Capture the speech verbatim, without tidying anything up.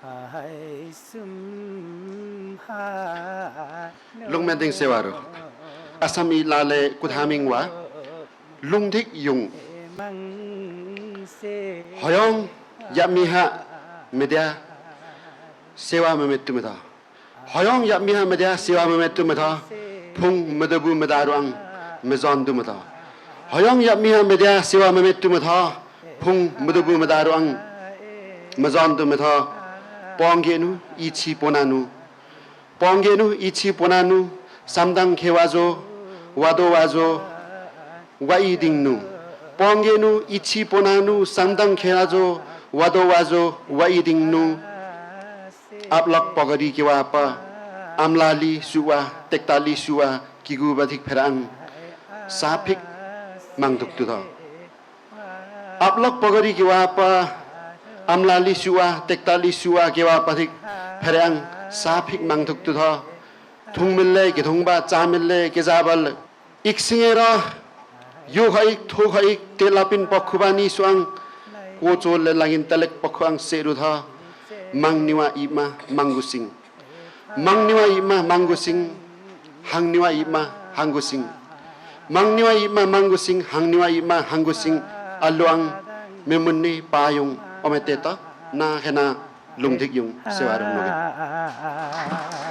ꓡꓳꓸ ꓟꓯꓼ ꓓꓰꓽ ꓢꓯꓼ ꓪꓽ ꓣꓳ꓿ ꓮꓽ ꓢꓯꓼ ꓟꓲ ꓡ ꓡꓯ ꓗꓴ ꓕ ꓟꓲ ꓪ꓾ ꓡꓳꓸ ꓓꓰꓽ ꓣꓳ꓿ ꓦꓬꓳ ꓬꓯꓼ ꓟꓲ ꓦ ꓟꓲ ꓓꓬ ꓢꓯꓼ ꓪꓽ ꓟꓯꓼ ꓟꓯꓼ ꓔꓴ ꓟꓲ ꓓꓽ꓿ ꓦꓬꓳ ꓬꓯꓼ ꓟꓲ ꓦ ꓟꓲ ꓓꓬ ꓢꓯꓼ ꓪꓽ ꓟꓯꓼ ꓟꓯꓼ ꓔꓴ ꓟꓲ ꓓꓽ꓿ ꓒꓳꓹ ꓟꓶ ꓓ ꓐꓴ ꓟꓶ ꓓ ꓣꓳ ꓮꓸ ꓟꓲ ꓙꓳ ꓓꓴ ꓟꓲ ꓓꓽ꓿ ꓦꓬꓳ ꓬꓯꓼ ꓟꓲ ꓦ ꓟꓲ ꓓꓬ ꓢꓯꓼ ꓪꓽ ꓟꓯꓼ ꓟꓯꓼ ꓔꓴ ꓟꓲ ꓓꓽ꓿ ꓒꓳꓹ ꓟꓶ ꓓ ꓐꓴ ꓟꓶ ꓓ ꓣꓳ ꓮꓸ ꓟꓲ ꓙꓳ ꓓꓴ ꓟꓲ ꓓꓽ꓿ ꓑꓳꓸ ꓖꓰ ꓠꓴ ꓬꓲ ꓛꓲ ꓑꓳ ꓠꓹ ꓠꓴ ꓑꓳꓸ ꓖꓰ ꓠꓴ ꓬꓲ ꓛꓲ ꓑꓳ ꓠꓹ ꓠꓴ ꓢꓯꓸ ꓓꓽ ꓘꓰ ꓪ ꓙꓳ ꓪ ꓓꓳ ꓪ ꓙꓳ ꓪ ꓬꓲ ꓓꓰꓽ ꓠꓴ꓿ ꓑꓳꓸ ꓖꓰ ꓠꓴ ꓬꓲ ꓛꓲ ꓑꓳ ꓠꓹ ꓠꓴ ꓢꓯꓸ ꓓꓽ ꓘꓰ ꓪ ꓙꓳ ꓪ ꓓꓳ ꓪ ꓙꓳ ꓪ ꓬꓲ ꓓꓰꓽ ꓠꓴ꓿ ꓮꓸ ꓡꓳꓸ ꓑꓳ ꓗꓷ ꓓꓰ ꓗꓷ ꓪ ꓑ ꓮꓸ ꓡ ꓡꓲ ꓢꓴ ꓪ ꓔꓯ ꓔ ꓡꓲ ꓢꓴ ꓪ ꓗꓲ ꓖꓴ ꓐ ꓕꓲ ꓒꓯꓹ ꓠꓬ ꓢ ꓒꓲ ꓟꓽ ꓓꓳ ꓔꓴ ꓓꓳ꓿ ꓮꓸ ꓡꓳꓸ ꓑꓳ ꓗꓷ ꓓꓰ ꓗꓷ ꓪ ꓑ ꓮꓸ ꓡ ꓡꓲ ꓢꓴ ꓪ ꓔꓯ ꓔ ꓡꓲ ꓢꓴ ꓪ ꓗꓷ ꓪ ꓑ ꓕꓲ ꓒꓯꓹ ꓠꓬ ꓢ ꓒꓲ ꓟꓽ ꓓꓳ ꓔꓴ ꓓꓳ꓿ ꓕꓳ ꓟꓲ ꓡꓯ ꓗꓷ ꓕꓳ ꓐ ꓚ ꓟꓲ ꓡꓯ ꓗꓷ ꓙ ꓐ ꓡ ꓬꓲ ꓢꓲ ꓠꓬꓲ ꓣ ꓬꓳ ꓦ ꓬꓲ ꓕꓳ ꓦ ꓬꓲ ꓔꓯ ꓡ ꓑꓲ ꓑ ꓘꓴ ꓐ ꓠꓲ ꓢꓴ ꓮꓸ ꓗꓳ ꓚꓳ ꓡꓯ ꓡ ꓠꓬꓲ ꓔꓯ ꓡꓯ ꓑ ꓘꓴ ꓮꓸ ꓢꓯꓼ ꓣꓳ ꓕꓽ ꓟꓽ ꓠꓲ ꓪ ꓬꓲ ꓟꓽ ꓟꓽ ꓖꓴ ꓢꓲ ꓟꓽ ꓠꓲ ꓪ ꓬꓲ ꓟꓽ ꓟꓽ ꓖꓴ ꓢꓲ ꓦ ꓠꓲ ꓪ ꓬꓲ ꓟꓽ ꓦ ꓖꓴ ꓢꓲ ꓟꓽ ꓠꓲ ꓪ ꓬꓲ ꓟꓽ ꓦ ꓖꓴ ꓢꓲ ꓮ ꓡꓳ ꓮꓸ ꓟꓲ ꓟꓲ ꓠꓲ ꓑ ꓬꓳ ꓮ ꓟꓯꓼ ꓔꓯ ꓔ ꓠꓹ ꓦꓬꓼ ꓠꓹ ꓡꓳꓸ ꓓꓰꓽ ꓣꓳ ꓢꓯꓼ ꓪꓽ ꓣꓳ ꓠꓴ ꓖꓶ